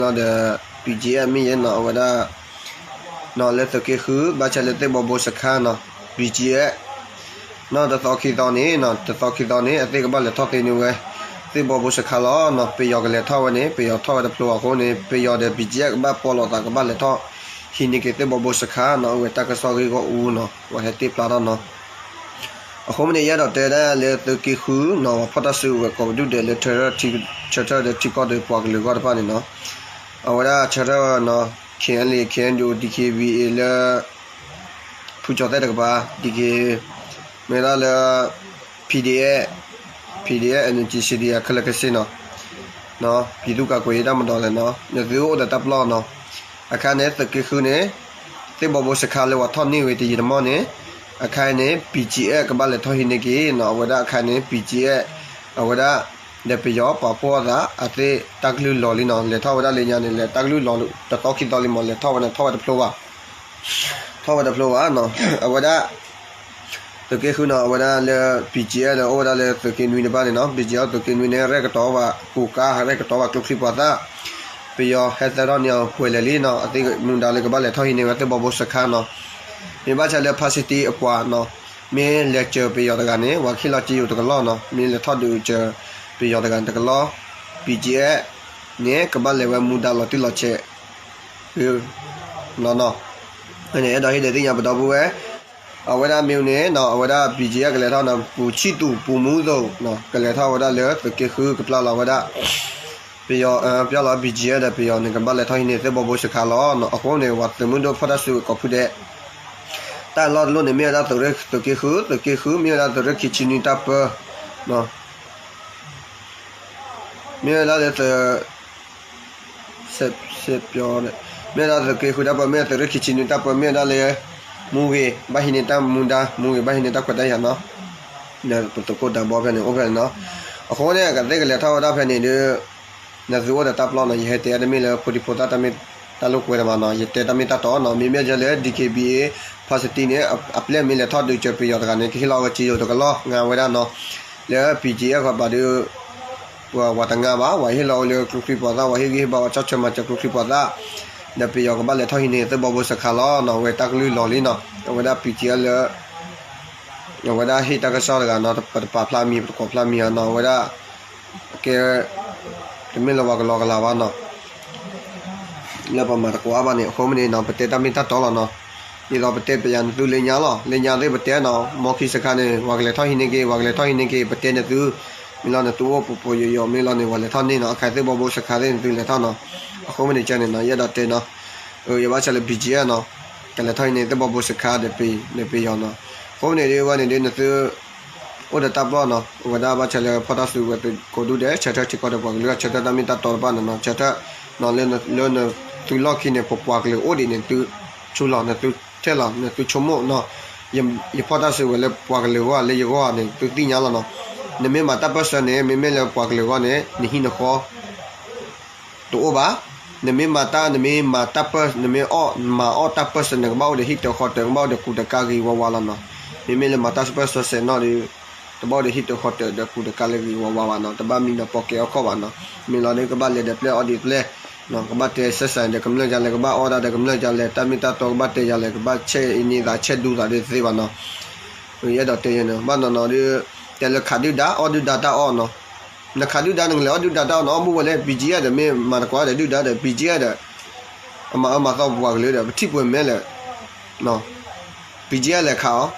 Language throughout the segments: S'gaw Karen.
လီၤဒီး ပံၣ်ကၠံအဲၣ်မ့ၢ်ယဲနီၤ အဝဲဒၣ် နီၤလၢသုးက့ဃု ဘၣ်ဆၣ်လၢသ့ၣ်ဘီဘိစခါနီၤ ပံၣ်ကၠံအဲၣ် နီၤတသီခံသီန့ၣ်နီၤ တသီခံသီန့ၣ် အသ့ၣ်ကဘၣ်လဲၤထီၣ်သ့န့ၢ်ဝဲ သ့ၣ်ဘီဘိစခါလီၤနီၤ ပယီၤကလဲၤထီၣ်ဝဲန့ၣ် ပယီၤထီၣ်ဝဲတဖျိဘၣ်အဃိန့ၣ် ပယီၤဒီးပံၣ်ကၠံအဲၣ်ကဘၣ်ပီလီၤသးကဘၣ်လဲၤထီၣ် ဟံးန့ၢ်က့ၤသ့ၣ်ဘီဘိစခါနီၤ အဝဲတၢ်ကစီၣ်ဂ့ၢ်ဂီၢ်အူနီၤ ပှၤဟဲတ့ၢ်ဖျါထီၣ်နီၤ အဃိမ့ၢ်န့ၣ် ယအဲၣ်ဒိးတဲဒၣ်လၢသုးက့ဃုနီၤ ပှၤဖီၣ်တၢ်စုကဝဲၤကိးဒူၣ်ဒဲးလၢ ဆၢထၢၣ်ဒီးထံကီၢ်ဒီးပှၤကလုာ်ဂီၢ်တဖၣ်န့ၣ်နီၤ အဝဲဒၣ်ဆၢထၢၣ်နီၤ KNLA KNDO DKBA လၢ ဖုကၠီၤသဲၣ်တကပၤ DKBA မ့ၢ်ဒၣ်လၢ PDF PDF NUG CDF ခဲလၢာ်ခဲဆ့နီၤ ပြည်သူ့ကာကွယ်ရေးတပ်မတော်လဲၣ်နီၤ နသုအိၣ်ဒီးတၢ်ပျီနီၤ အခါန့ၣ် သုးက့ဃုန့ၣ် သ့ၣ်ဘီဘိစခါလၢပှၤထီၣ်န့ၢ်ဝဲတယံာ်တမီၢ်န့ၣ် အခါန့ၣ် ပံၣ်ကၠံအဲၣ်ကဘၣ်လဲၤထီၣ်ဟံးန့ၢ်က့ၤနီၤ အဝဲဒၣ်အခါန့ၣ် ပံၣ်ကၠံအဲၣ် အဝဲဒၣ် ဒီးပယီၤပာ်ဖှိၣ်အသး အသ့ၣ်တၢ်ကလုၢ်လီၤလံနီၤ လဲၤထီၣ်ဝဲဒၣ်လၢညါန့ၣ် လဲၤတၢ်ကလုၢ်လီၤတသီခံသီလံမး လဲၤထီၣ်ဝဲန့ၣ် ထီၣ်ဝဲတဖျိဘၣ် ထီၣ်ဝဲတဖျိဘၣ်နီၤ အဝဲဒၣ် သုးက့ဃုနီၤ အဝဲဒၣ်လၢ ပံၣ်ကၠံအဲၣ်ဒီး အိၣ်ဝဲဒၣ်လၢသုးက့နွံတဖၣ်န့ၣ်နီၤ ပံၣ်ကၠံအဲၣ်သုးက့နွံန့ၣ် ရဲၣ်ကတီၤဘၣ်ကူးကါ ရဲၣ်ကတီၤဘၣ်ကျိချံမျိာ်သၣ် ပယီၤဟဲသၢထီၣ်န့ၢ်အီၤပှဲၤလဲၣ်လံနီၤ အသ့ၣ်မူဒါလၢကဘၣ်လဲၤထီၣ်ဟံးန့ၢ်ဝဲသ့ၣ်ဘီဘိစခါနီၤ မ့ၢ်ဘၣ်ဆၣ်လၢဖါစတံအပှၤနီၤ မ့ၢ်လဲၤစၢၤပယီၤတဂၤန့ၣ် ပှၤကဟ့ၣ်လီၤစ့ယိၤတကလီၢ်နီၤ မ့ၢ်လဲၤထီၣ်ဒုးစၢၤပယီၤတဂၤန့ၣ်တကလီၢ် ပံၣ်ကၠံအဲၣ်န့ၣ် ကဘၣ်လဲၤဝဲမူဒါလီၤတံၢ်လီၤဆဲး လီၤနီၤ န့ၣ် အဲၣ်ဒိးဟ့ၣ်ဒုးသ့ၣ်ညါပဒီပုၢ်ဝဲၢ် အဝဲဒၣ်မ့ၢ်န့ၣ်နီၤ အဝဲဒၣ် ပံၣ်ကၠံအဲၣ်ကလဲၤထီၣ်နီၤ ပူၤဆံၣ်သူၣ် ပူၤမူသိးနီၤ ကလဲၤထီၣ်ဝဲဒၣ်လၢသုးက့ဃုကပျၢ်လီၤဝဲဒၣ် ပယီၤ ပျၢ်လီၤ ပံၣ်ကၠံအဲၣ်ဒီးပယီၤန့ၣ် ကဘၣ်လဲၤထီၣ်ဟံးန့ၢ်သ့ၣ်ဘီဘိစခါလီၤနီၤ အဃိန့ၣ် ပှၤသုးမုၢ်ဒိၣ်ဖီၣ်တၢ်စုကဝဲၤကိးဖုဒဲး တၢ်လီၢ်တလီၢ်န့ၣ် မ့ၢ်ဝဲဒၣ်သုးရ့ၣ်သုးက့ဃု သုးက့ဃု မ့ၢ်ဝဲဒၣ်သုးရ့ၣ်ခံဆံနွံတၢ်ပၢ မ့ၢ်ဝဲဒၣ်လၢသုး စဲးပျီ မ့ၢ်ဝဲဒၣ်သုးက့ဃုတၢ်ပၢ မ့ၢ်ဝဲဒၣ်သုးရ့ၣ်ခံဆံနွံတၢ်ပၢ မ့ၢ်ဝဲဒၣ်လၢ မူဂ့ၤ ဘၣ်ဟံးန့ၢ်တၢ်မူဒါ မူဂ့ၤ ဘၣ်ဟံးန့ၢ်တၢ်ခွဲးတၢ်ယာ်နီၤ ပသုးခိၣ်ဒးဘီဖဲန့ၣ် အိၣ်ဖဲန့ၣ်နီၤ အဃိန့ၣ် ကသ့ၣ်ကလဲၤထီၣ်ဝဲဒၣ်ဖဲန့ၣ်ဒီး နသုအိၣ်ဒီးတၢ်ပျီနီၤ ယဟဲတဲတမ့ၢ်လၢဖိဒံဖိသၣ်တၢ်မ့ၢ်တၢ်လိာ်ကွဲတမးနီၤ ယတဲတၢ်မ့ၢ်တၢ်တီနီၤ မ့မ့ၢ်ယဲလၢ DKBA ဖါစတံန့ၣ် အပျဲၢ်မ့ၢ်လဲၤထီၣ်ဒုးစၢၤပယီၤတဂၤန့ၣ် ကဟ့ၣ်လီၤဝဲစ့ယိၤတကလီၢ် ငါဝဲဒၣ်နီၤ လၢ ပံၣ်ကၠံအဲၣ် ဃီဘၣ်ဒီး ပှၤဝၤတငါဘၣ် ဝၤဟ့ၣ်လီၤဝဲလၢကျိချံမျိာ်သၣ် ဝၤဟ့ၣ်ဂံၢ်ဟ့ၣ်ဘါဝဲဆီၣ်ထွဲမၤစၢၤကျိချံမျိာ်သၣ် ဒီးပယီၤကဘၣ်လဲၤထီၣ်ဟံးန့ၢ်သ့ၣ်ဘီဘိစခါလီၤနီၤ အဝဲတၢ်ကလုၢ်လီၤလံနီၤ အဝဲဒၣ် ပံၣ်ကၠံအဲၣ် လၢ အဝဲဒၣ်ဟ့ၣ်တၢ်ကစီၣ်တဂၤနီၤ ပတပာ်ဖျါမံၤ ပတကိးဖျါမံၤဧါနီၤ အဝဲဒၣ် ကဲ တမ့ၢ်လၢပှၤကလီကလၤဘၣ်နီၤ လၢပမၤတကိးအါဘၣ်န့ၣ် အဃိမ့ၢ်န့ၣ်နီၤ ပတဲတၢ်မ့ၢ်တၢ်တီလီၤနီၤ ဒ်သိးပတဲပယၤနသုလၢညါလီၤ လၢညါသ့ၣ်ပတဲနီၤ မီခံစခါန့ၣ် ပှၤကလဲၤထီၣ်ဟံးန့ၢ်က့ၤ ပှၤကလဲၤထီၣ်ဟံးန့ၢ်က့ၤ ပတဲနသု မ့ၢ်လီၤနသုအိၣ်ပပှဲၤယိာ်ယိာ် မ့ၢ်လီၤန့ၣ် ပှၤလဲၤထီၣ်န့ၢ်နီၤ အခါသ့ၣ်ဘီဘိစခါသ့ၣ်နသုလဲၤထီၣ်နီၤ အဃိမ့ၢ်န့ၣ်ကဲန့ၣ်နီၤ ယအဲၣ်ဒိးတဲနီၤ ယဘၣ်ဆၣ်လၢ ပံၣ်ကၠံအဲၣ် နီၤ ကလဲၤထီၣ်ဟံးန့ၢ်သ့ၣ်ဘီဘိစခါဒီးပယီၤနီၤ အဃိမ့ၢ်န့ၣ်ဒ်ဝဲန့ၣ်ဒ်နသု အိၣ်ဒီးတၢ်ပျီနီၤ အဝဲဒၣ်ဘၣ်ဆၣ်လၢဖီၣ်တၢ်စုကဝဲၤကိးဒူၣ်ဒဲး ဆၢထၢၣ်ထံကီၢ်ဒီးပှၤကလုာ် ဆၢထၢၣ်တၢ်မ့ၢ်တၢ်တီတဖၣ်န့ၣ်နီၤ ဆၢထၢၣ် နီၤ လၢနသုလီၢ်ခံန့ၣ် ပပှၤကလုာ်အိၣ်ဒံးန့ၣ် သုဆိလီၤ နသုထဲလီၤ နသုဆိကမိၣ်နီၤ ယဖီၣ်တၢ်စုကဝဲၤလၢပှၤကလုာ်အဂီၢ် လၢယဂီၢ်န့ၣ် သုသ့ၣ်ညါလီၤနီၤ နမ့ၢ်မၤတၢ်ပၢၢ်ဆၢန့ၣ် မ့မ့ၢ်လၢပှၤကလုာ်အဂီၢ်န့ၣ် နဟံၣ်နဃီ တအိၣ်ဘၣ် နမ့ၢ်မၤတၢ် နမ့ၢ်မၤတၢ်ပၢၢ် နမ့ၢ်အီၣ် မၤအီၣ်တၢ်ပၢၢ်ဆၢ နကဘၣ်အိၣ်ဒီးဟံၣ်တၢၤဃီတၢၤ နကဘၣ်အိၣ်ဒီးကူးတကါဂ့ၤဝါဝါလီၤနီၤ မ့မ့ၢ်လၢမၤတၢ်ပၢၢ်ဆၢစဲးနီၣ်ဒီး တဘၣ်အိၣ်ဒီးဟံၣ်တၢၤဃီတၢၤဒီးကူးတကါလၢဂ့ၤဝါဝါဘၣ်နီၤ တဘၣ်မံနီၤပိာ်ကဲအီၣ်ခီၣ်ဘၣ်နီၤ မ့ၢ်လီၤဒီးကဘၣ်လဲၤဒီးပျဲၢ်အီၣ်ဒီးပျဲၢ် ကဘၣ်တဲဆဲးစးဒီးကမျၢၢ်ယၤလဲၣ် ကဘၣ်အီၣ်ဒၣ်ဒီးကမျၢၢ်ယၤလဲၣ် တၢ်မ့ၢ်တၢ်တီကဘၣ်တဲယၤလဲၣ် ကဘၣ်ဆဲးအံၤန့ၢ်သးဆဲးဒူသးဒီးသ့ဘၣ်နီၤ ယအဲၣ်ဒိးတဲယဲန့ၣ် ဘၣ်နီၤနီၤဒီး တဲလၢခးဒုၣ်ဒါ အီၣ်ဒုၣ်ဒါတၢ်အီၣ်နီၤ နခးဒုၣ်ဒါ နကလဲၤအီၣ်ဒုၣ်ဒါတၢ်အီၣ်နီၤ အီၣ်ဘူးဝဲလဲၣ် ပံၣ်ကၠံအဲၣ်ဒီး မ့ၢ်မၤတကွၢ်ဒီးဒုၣ်ဒါဒီး ပံၣ်ကၠံအဲၣ်ဒီး အမၤအၢမၤသီပပှၤကလုာ်ဒီး ပထံၣ်ပှဲၤမဲာ်လၢ ပံၣ်ကၠံအဲၣ်လဲၤခး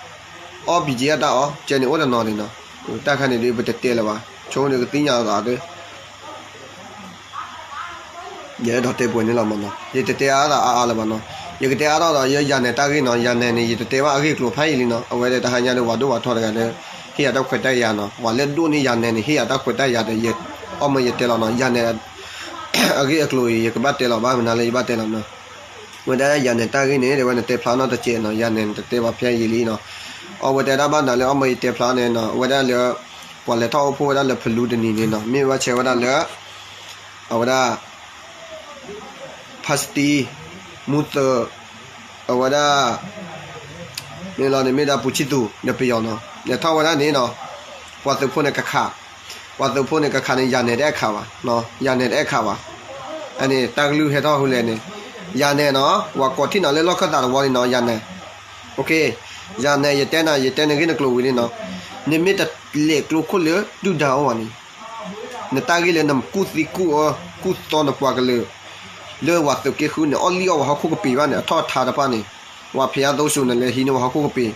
အီၤ အီၣ်ပံၣ်ကၠံအဲၣ်တၢ်အီၣ် ကဲန့ၣ်အိၣ်တနီၤန့ၣ်နီၤ တၢ်ခါန့ၣ်ဒီး ပတတဲလၢၤဘၣ် ဆိကမိၣ်ဒီးကသ့ၣ်ညါအသးသ့ ယအဲၣ်ဒိးတဲပှဲၤန့ၣ်လီၤမးနီၤ ယတတဲအါသးအါအါလၢၤဘၣ်နီၤ ယကတဲအါထီၣ်ဒီး ယယၤနဲၤတၢ်ဂ့ၢ်နီၤ ယၤနဲၤန့ၣ် ယတတဲဘၣ်အဂ့ၢ်အကျိၤဖးယံာ်လံနီၤ အဝဲဒၣ်တဟါညါဒီး ပှၤဒိၣ်ပှၤထီတဂၤဒီး ဟ့ၣ်ယၤတၢ်ခွဲးတၢ်ယာ်နီၤ ပှၤလၢဒိၣ်န့ၢ်ယၤနဲၤန့ၣ် ဟ့ၣ်ယၤတၢ်ခွဲးတၢ်ယာ်ဒီး ယအီၣ်မၢယတဲလီၤနီၤ ယၤနဲၤ အဂ့ၢ်အကျိၤအံၤ ယကဘၣ်တဲလီၤဘၣ်မနုၤလၢယဘၣ်တဲလီၤနီၤ ဝဲဒၣ်ယၤနဲၤတၢ်ဂ့ၢ်န့ၣ် တဲဝဲနတဲဖျါနီတစဲးနီၤ ယၤနဲၤန့ၣ်တတဲဘၣ်ဖဲယံာ်လံနီၤ အဝဲတဲဒၣ်ဘၣ်နၤလၢအီၣ်မၢယတဲဖျါန့ၣ်နီၤ အဝဲဒၣ်လၢ ပှၤလဲၤထီၣ်အိၣ်ဖှိၣ်ဝဲဒၣ်လၢဖလူတနံၤန့ၣ်နီၤ မ့ၢ်ဘၣ်ဆၣ်ဝဲဒၣ်လၢ အဝဲဒၣ် ဖါစတံ မူသၢ အဝဲဒၣ် မ့ၢ်လီၤန့ၣ် မ့ၢ်ဒၣ်ပူၤဆံၣ်သူးဒီးပယီၤနီၤ လဲၤထီၣ်ဝဲဒၣ်န့ၣ်နီၤ ပှၤသုးဖိန့ၣ်ကခး ပှၤသုးဖိန့ၣ်ကခးန့ၣ် ယၤနဲၤတအဲၣ်ခးဘၣ် ယၤနဲၤတအဲၣ်ခးဘၣ် အန့ၣ်တၢ်ကလုၢ်ဟဲထီၣ်ဟူလဲၣ်န့ၣ်, ယၤနဲၣ်နီၤ, ဝၤကိးထံၣ်နၤလၢလီၢ်ခၢၣ်သးတဝီလံနီၤ, ယၤနဲၣ်, ယၤနဲၣ် ယတဲနၤ ယတဲနဂ့ၢ်နကျိၤဝံၤလံနီၤ, နမ့ၢ်တလဲၤကျိခိၣ်လၢဒုၣ်ဒါအီၤဘၣ်န့ၣ်, နတၢ်ဂ့ၢ်လၢနကူၣ်သံကူၣ်အၢ ကူၣ်သီနပှၤကလုာ် လၢဝၤသုးက့ဃုန့ၣ် အီၣ်လံၣ်အီၣ်ဝဲဟီၣ်ခိၣ်ကပ့ၤဘၣ်န့ၣ် အထီၣ်အထါတဖၣ်န့ၣ်, ဝၤဖဲးယါသိစူၤ နလဲၤဟံးန့ၢ်ဝဲဟီၣ်ခိၣ်ကပ့ၤ,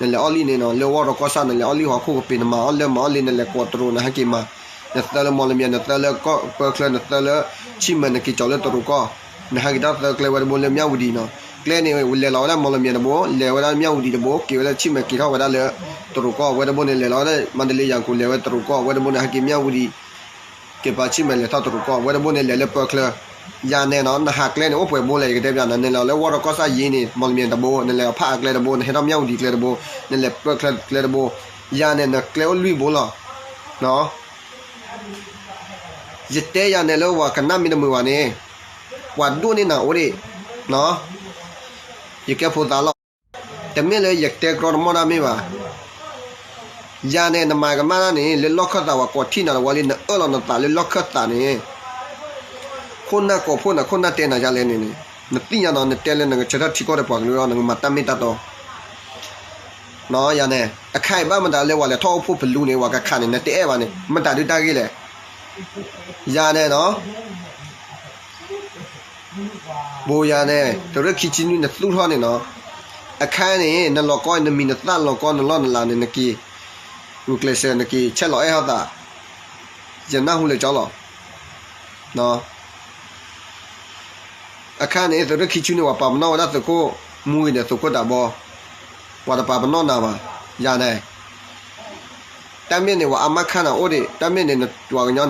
နလဲၤအီၣ်လံၣ်န့ၣ်နီၤ, လၢဝီၢ်ဒီးကီၢ်ဆၣ် နလဲၤအီၣ်လံၣ်ဟီၣ်ခိၣ်ကပ့ၤ, နမၤအီၣ်လၢမၤအီၣ်လံၣ် နလဲၤကိးတရူး နဟဲက့ၤမၤ, နသၢလၢမီၣ်လမၠဲၣ် နသၢလၢပၢချၢ နသၢလၢဆံၣ်မဲာ် နက့ၤကၠီၤလၢတရူးကီၢ်, နဟဲက့ၤထီၣ်သၢကျဲဝဲတဘိလၢမၠၣ်ဝတံၤနီၤ, ကျဲန့ၣ် လဲၤလီၤဝဲဒၣ်မီၣ်လမၠဲၣ်တဘိ, လဲၤဝဲဒၣ်မၠၣ်ဝတံၤတဘိ, က့ၤဝဲလၢဆံၣ်မဲာ် က့ၤထီၣ်ဝဲဒၣ်လၢတရူးကီၢ်, ဝဲတဘိန့ၣ် လဲၤလီၤဝဲဒၣ်မၤတလ့ယၤကိၤ လဲၤဝဲတရူးကီၢ်, ဝဲတဘိန့ၣ် ဟဲက့ၤမၠၣ်ဝတံၤ က့ၤပာ်ဆံၣ်မဲာ် လဲၤထီၣ်တရူးကီၢ်, ဝဲတဘိန့ၣ် လဲၤလၢပၢချၢ, ယၤနဲၣ်နီၤ, နဟးကျဲန့ၣ် အိၣ်ပှဲၤဘိလဲၣ် ယကတဲပျးနၤ, နလဲၤလီၤလၢဝီၢ်ဒီးကီၢ်ဆၣ်ယံၤန့ၣ် မီၣ်လမၠဲၣ်တဘိ, နလဲၤဖးအါကျဲတဘိ, နဟဲထီၣ်မၠၣ်ဝတံၤကျဲတဘိ, နလဲၤပၢချၢကျဲတဘိ, ယၤနဲၣ် နကျဲအိၣ်လွံၢ်ဘိလီၤ. ယတဲယၤနဲၣ်လၢဝၤကနၣ်မ့ၢ်တမုာ်ဘၣ်န့ၣ်, ပှၤဒိၣ်န့ၢ်နၤအိၣ်ဒံး, ယကဲဖိသးလီၤ. တမ့ၢ်လၢယတဲကြီတမီၢ်ဒၣ်မ့ၢ်ဘၣ်. ယၤနဲၣ် နမၤကမၣ်တၢ်န့ၣ် လၢလီၢ်ခၢၣ်သး ပှၤကိးထံၣ်နၤတဝီလံ, နအၢၣ်လီၤနသးလၢလီၢ်ခၢၣ်သးန့ၣ်, ခိၣ်နၢ်ကိးဖှိၣ်နၤ ခိၣ်နၢ်တဲနၤယါလဲၣ်န့ၣ်, နသ့ၣ်ညါနီၤ, နတဲလၢနကဆၢထၢၣ်ထံကီၢ်ဒီးပှၤကလုာ်လီၤ, နကမၤတၢ်မ့ၢ်တၢ်တီ နီၤ, ယၤနဲၣ် အခါအံၤဘၣ်မတၤလၢဝၤလဲၤထီၣ်အိၣ်ဖှိၣ်ဖလူန့ၣ် ဝၤကခးန့ၣ် နတအဲၣ်ဘၣ်န့ၣ် မတၤဒုးတၢ်ဂ့ၢ်လဲၣ်. ယၤနဲၣ်နီၤ, ဘိယၤနဲၣ် သုးရ့ၣ်ခံဆံနွံ နသူၣ်ထီၣ်န့ၣ်နီၤ, အခါန့ၣ် နလီၤကီ နမံၤနသၣ်လီၤကီ နလီၢ်နလၤန့ၣ် နက့ၤ ဂုာ်ကျဲးစၢး နက့ၤဆဲးလီၤအဲၣ်ထီၣ်သး, ယနၢ်ဟူလၢာ်ကၠီလီၤ. အခါန့ၣ် သုးရ့ၣ်ခံဆံနွံန့ၣ် ပှၤပာ်ပနီၣ်ဝဲဒၣ်သုးခိၣ်မူဂ့ၤဒီး သုးခိၣ်ဒးဘီ, ပှၤတပာ်ပနီၣ်နၤဘၣ်, ယၤနဲၣ် တၢ်မ့ၢ်န့ၣ် ဝၤအါမးခါနၤအိၣ်ဒံး, တၢ်မ့ၢ်န့ၣ် နပှၤကညီန့ၣ်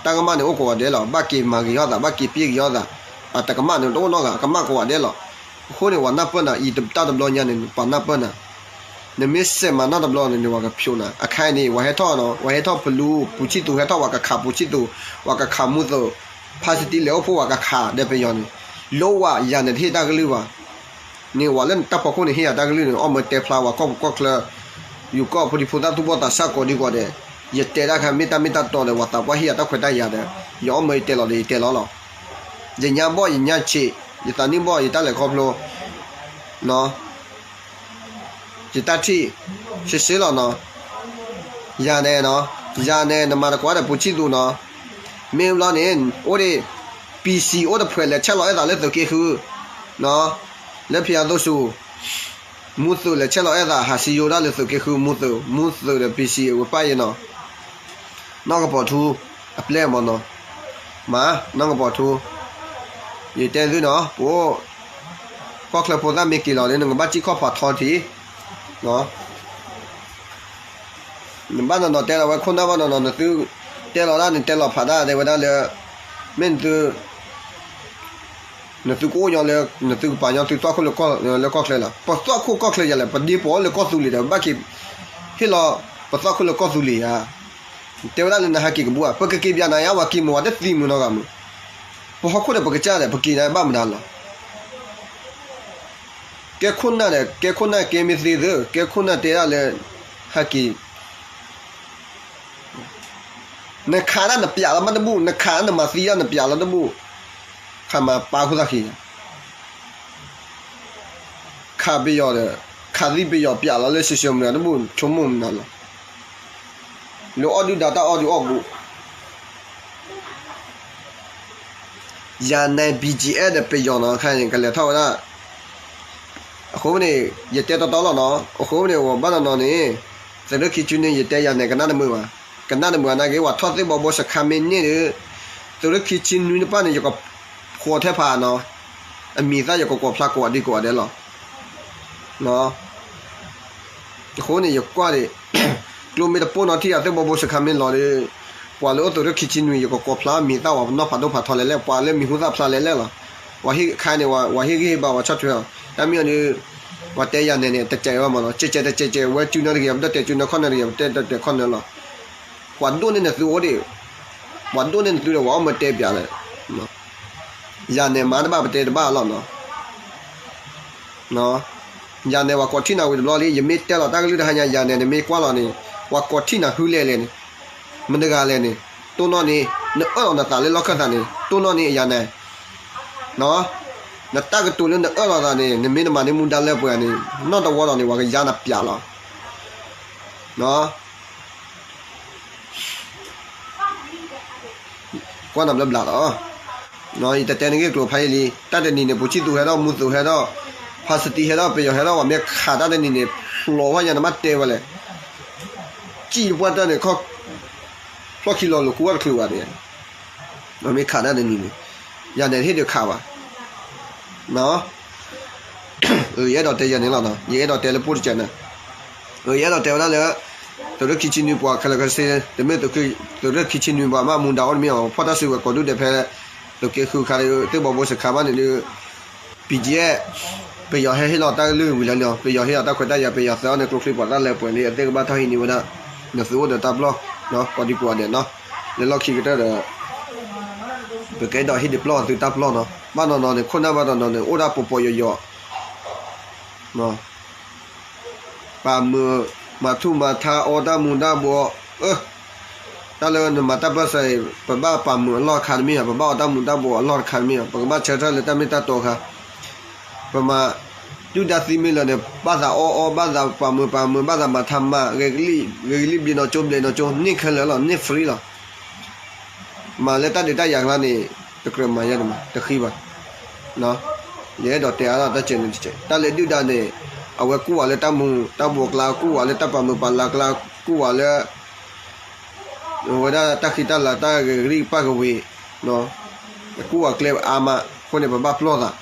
တၢ်ကမၣ်န့ၣ်အိၣ်ကိးဂၤဒဲးလီၤ, ဘၣ်က့ၤမၤဂ့ၤထီၣ်သး ဘၣ်က့ၤပျ့က့ၤထီၣ်သး, အတကမၣ်န့ၣ်တအိၣ်နီတဂၤ, ကမၣ်ကိးဂၤဒဲးလီၤ. အဃိန့ၣ် ပှၤနၢ်ပၢၢ်နၤ အံၤတၢ်တဘျီညါန့ၣ် ပှၤနၢ်ပၢၢ်နၤ, နမ့ၢ်စဲးမၤနီတဘျီန့ၣ် နဝၤကဖျိးနၤ, အခါန့ၣ် ဝၤဟဲထီၣ်နီၤ, ဝၤဟဲထီၣ်ဖလူ ပူၤဆံၣ်သူးဟဲထီၣ် ဝၤကခးပူၤဆံၣ်သူး, ဝၤကခးမူသိး, ဖါစတံလဲၤအိၣ်ဖှိၣ် ဝၤကခးဒီးပယီၤန့ၣ်, လိဝၤယၤနဲၣ်တဟ့ၣ်တၢ်ကလုၢ်ဘၣ် န့ၣ်ဝဲလၢနတၢ်ဖီခိၣ်န့ၣ် ဟ့ၣ်ယၤတၢ်ကလုၢ်န့ၣ် အီၣ်မၢတဲဖျါဝဲ ကီၢ်ပူၤကီၢ်ချၢ, ယိၤကီၢ်ဖိဒံဖိသၣ်သူၣ်ဘီၣ်သးစၢ်ကိးဒံကိးဒဲး, ယတဲတၢ်ခါမ့ၢ်တၢ်မ့ၢ်တၢ်တီဒီး ဝၤသးပှၢ်ဟ့ၣ်ယၤတၢ်ခွဲးတၢ်ယာ်ဒီး ယအီၣ်မၢယတဲလီၤဒီးယတဲလီၤလီၤ. ယညါဘီၣ်ယညါဆံး, ယသးနံၣ်ဘီၣ်ယတၢ်လဲၤခီဖျိ ယတၢ်ထံၣ်, စ့စ့လီၤနီၤ, ယၤနဲၣ်နီၤ, ယၤနဲၣ် နမၤတကွၢ်ဒီးပူၤဆံၣ်သူးနီၤ, မ့ၢ်ဘျီန့ၣ် အိၣ်ဒံး ပံစံ အိၣ်တဖှဲးလဲၤဆဲးလီၤအဲၣ်သးလၢသုးက့ဃု, လၢဖယၤသိစူၤ, မူသုးလဲၤဆဲးလီၤအဲၣ်သး ဟးစံယိၤဒၣ်လၢသုးက့ဃု မူသုး, မူသုးဒီး ပံစံ ဝဲပၢ်ယဲနီၤ, နီၢ်ကပီၤထူ အပျဲၢ်မးနီၤ, မး နီၢ်ကပီၤထူ, ယတဲသုနီၤ ပအိၣ် ကီၢ်ချၢဖိသၣ်မ့ၢ်က့ၤလီၤဒီး နကဘၣ်စံၣ်ခီၣ်ဖးထီထံး, နဘၣ်နီၤနီၤတဲလီၤဝဲခိၣ်နၢ်ဘၣ်နီၤနီၤ နသုတဲလီၤဒၣ်န့ၣ် တဲလီၤဖးဒၣ်တဲဝဲဒၣ်လၢ မ့ၢ်နသု နသုကအိၣ်ညီလၢ နသုကပာ်ညီသုသွၣ်ခိၣ်လၢကီၢ်ချၢလီၤ. ပသွၣ်ခိၣ်ကီၢ်ချၢယၤလဲၣ် ပဒ့ပိာ်လၢကီၢ်သူလ့ၤဒီး ပဘၣ်က့ၤဟ့ၣ်လီၤ ပသွၣ်ခိၣ်လၢကီၢ်သူလ့ၤဧါ. တဲဝဲဒၣ်လၢနဟဲက့ၤကဘူၣ်ဧါ ပကက့ၤပၠးနၤယါ ပှၤက့ၤမုာ်ဝဲတသံမုာ်နီတဂၤမုာ်. ပဟီၣ်ခိၣ်ဒီးပကစၢ်ဒီး ပက့ၤနၤဘၣ်မတၤလီၤ. ကဲခိၣ်နၢ်ဒီး ကဲခိၣ်နၢ်ကဲမ့ၢ်သ့သ့ ကဲခိၣ်နၢ်တဲဒၣ်လၢ ဟဲက့ၤ နခးဒၣ်နပၠးလီၤမးတဘူၣ် နခးဒၣ်နမၤသံဒၣ်နပၠးလီၤတဘူၣ်. ခးမၤပၢ်ခိၣ်သၣ်ခံ ခးပယီၤဒီး ခးသံပယီၤပၠးလီၤလၢ social media တဘူၣ် ဆိကမိၣ်မနုၤလီၤ. လၢအီၣ်ဒုၣ်ဒါတၢ်အီၣ်ဒုးအီၣ်ဘူး ယၤနဲ BGF ဒီးပယီၤနီၤ ခဲအံၤန့ၣ် ကလဲၤထီၣ်ဝဲဒၣ်. အဃိန့ၣ် ယတဲတီတီလီၤနီၤ အဃိန့ၣ် ဝဲဘၣ်နီၤနီၤန့ၣ် သုးရ့ၣ်ခံဆံနွံ ယတဲယၤနဲကနၣ်တမုာ်ဘၣ်. ကနၣ်တမုာ်ဘၣ်နာ်က့ ဝဲထီၣ်သ့ၣ်ဘီဘိစခါမ့ၢ်န့ၢ်ဒီး သုးရ့ၣ်ခံဆံနွံတဖၣ်န့ၣ် ယကဖှီထဲဖးနီၤ အမံၤသၣ်ယကကွီၢ်ဖျါကိးဂၤဒဲးကိးဂၤဒဲးလီၤ. အဃိန့ၣ် ယကွၢ်ဒံး ကျိမ့ၢ်တပိၢ်နီထံၣ် အသ့ၣ်ဘီဘိစခါမ့ၢ်လီၤဒီး ပှၤလၢအိၣ်သုးရ့ၣ်ခံဆံနွံ ယကကွီၢ်ဖျါမံၤသၣ်ဝဲပနီၣ်ဖးဒိၣ်ဖးထီလဲၣ်လဲၣ် ပှၤလၢမံၤဟူသၣ်ဖျါလဲၣ်လဲၣ်လီၤ. ဝဲဟ့ၣ်ခါန့ၣ် ဝဲဟ့ၣ်ဂံၢ်ဟ့ၣ်ဘါဝဲဆီၣ်ထွဲအီၤ တၢ်မ့ၢ်အီၤဒီး ပှၤတဲယၤနဲန့ၣ် တစဲးဝဲမးနီၤ ကဲကဲတကဲကဲ ဝဲစုနၢတဂ့ၤ ပတတဲစုနၢခီၣ်နၢတဂ့ၤ ပတဲတတဲခီၣ်နၢလီၤ. ပှၤဒိၣ်န့ၢ်နသုအိၣ်ဒံး ပှၤဒိၣ်န့ၢ်နသုဒီး ပှၤအီၣ်မၢတဲပၠးလၢ ယၤနဲမၤတဘၣ်ပတဲတဘၣ်လီၤနီၤ. ယၤနဲဝဲကိးထံၣ်နၤဝံၤတဘျီလံ ယမ့ၢ်တဲလီၤတၢ်ကလုၢ်တဟါညါ ယၤနဲန့ၣ်မ့ၢ်ကွၢ်လီၤန့ၣ် ဝဲကိးထံၣ်နၤဟုလဲၣ်လဲၣ်န့ၣ် မတဂၤလဲၣ်န့ၣ် တိၢ်နီၣ်န့ၣ် နအၢၣ်လီၤနသးလၢလီၢ်ခၢၣ်သးန့ၣ် တိၢ်နီၣ်န့ၢ်အယၤနဲ, နတၢ်ကတိၤလၢနအၢၣ်လီၤသးန့ၣ် နမ့ၢ်တမၤန့ၢ်မူဒါလၢပှဲၤန့ၣ် နီၢ်တဝီဒီးန့ၣ် ပှၤကယါနပျးလီၤ. ကွၢ်နဘျီဘျးလီၤ. ယတတဲနဂ့ၢ်ကျိၤဖးယံာ်လံ, တၢ်တနံၤန့ၣ် ပူၤဆံၣ်သူးဟဲထီၣ်, မူသူးဟဲထီၣ်, ဖါစတံဟဲထီၣ်, ပယီၤဟဲထီၣ်, ပှၤမ့ၢ်ခးတၢ်တနံၤန့ၣ် ဖျိးဝဲယၤ နမ့ၢ်တဲဝဲလဲၣ်, စံၣ်တပှၢ်တၢၢ်န့ၣ် ဖျီၣ်ခံလီၤလိာ်ကူဝဲတချုးဘၣ်န့ၣ်, ပှၤမ့ၢ်ခးတၢ်တနံၤန့ၣ် ယၤန့ၣ်ဟ့ၣ်ဒုးခးဘၣ် ယအဲၣ်ဒိးတဲယၤန့ၣ်လီၤ, ယအဲၣ်ဒိးတဲလၢပိၢ်တစဲးန့ၣ်, ယအဲၣ်ဒိးတဲဝဲဒၣ်လၢ သုးရ့ၣ်ခံဆံနွံပှၤခဲလၢာ်ခဲဆ့, တမ့ၢ်သုးရ့ၣ်ခံဆံနွံပှၤမ့ၢ်မူဒါအိၣ်တမ့ၢ်အီၤ, ဖီၣ်တၢ်စုကဝဲၤကိးဒူၣ်ဒဲးဖဲ သုးက့ဃုခါ သုးဘီဘိစခါဘၣ်န့ၣ်ဒုး ပံကဲ ပယီၤဟဲဟ့ၣ်လီၤတၢ်ကလုၢ်ဝံၤလီၤန့ၣ်, ပယီၤဟ့ၣ်လီၤတၢ်ခွဲးတၢ်ယာ်, ပယီၤသဲအီၤန့ၣ် ကျိချံပှၤတၢ်လၢပှဲၤလံ, အသ့ၣ်ကဘၣ်ထီၣ်ဟံးန့ၢ်ဝဲဒၣ် နသုအိၣ်ဒီးတၢ်ပလီၢ်, ကိးဒံကိးဂၤဒဲးနီၤ, လၢလီၢ်ခံကတၢၢ်ဒီး ပကအဲၣ်ဒိးဟ့ၣ်ဒုးပလီၢ်သုတၢ်ပလီၢ်နီၤ, ဘၣ်နီၤနီၤန့ၣ် ခိၣ်နၢ်ဘၣ်နီၤနီၤန့ၣ် အိၣ်ဒၣ်ပီၤပီၤယိာ်ယိာ် ပာ်မုာ်, မၤထူၣ်မၤထါ အီတၢ်မူၤတၢ်ဘှီး, တၢ်လၢနမၤတၢ်ပၢၢ်ဆၢအံၤ ပဘၣ်ပာ်မုာ်အလီၢ်တခါတမ့ၢ်ဧါ, ပဘၣ်အီတၢ်မူၤတၢ်ဘှီးအလီၢ်တခါတမ့ၢ်ဧါ, ပကဘၣ်ဆၢထၢၣ်လၢတၢ်မ့ၢ်တၢ်တီအခါ, ပမၤဒုၣ်ဒါသံမ့ၢ်လၢာ်န့ၣ် ဘၣ်သးအီအီ, ဘၣ်သးပာ်မုာ်ပာ်မုာ်, ဘၣ်သးမၤထါမၤ, ဂဲၤကလံၣ်ဂဲၤကလံၣ်, ဘျ့နီၢ်ကၠိဘျ့နီၢ်ကၠိ, န့ၢ်ခဲလၢာ်လီၤ, န့ၢ် free လီၤ. မၤလၢတၢ်ဒုးတၢ်ယၤအကျါန့ၣ် တကြၢးမၤယဲန့ၣ်မး တဃံဘၣ်. ယအဲၣ်ဒိးတဲအါထီၣ်တၢ်စဲးန့ၣ်တစဲး, တၢ်လၢဒုၣ်ဒါန့ၣ် အဝဲကူၣ်ဝဲလၢတၢ်မူၤတၢ်ဘှီးအကျါ, ကူၣ်ဝဲလၢတၢ်ပာ်မုာ်ပာ်လၤအကျါ, ကူၣ်ဝဲလၢ အဝဲဒၣ်တၢ်ဃံတၢ်လၤတၢ်ဂဲၤကလံၣ်ကပၣ်ကဝ့ၤ, ကူၣ်ဝဲကျဲအါမး, အဃိန့ၣ် ပဘၣ်ပလီၢ်သး,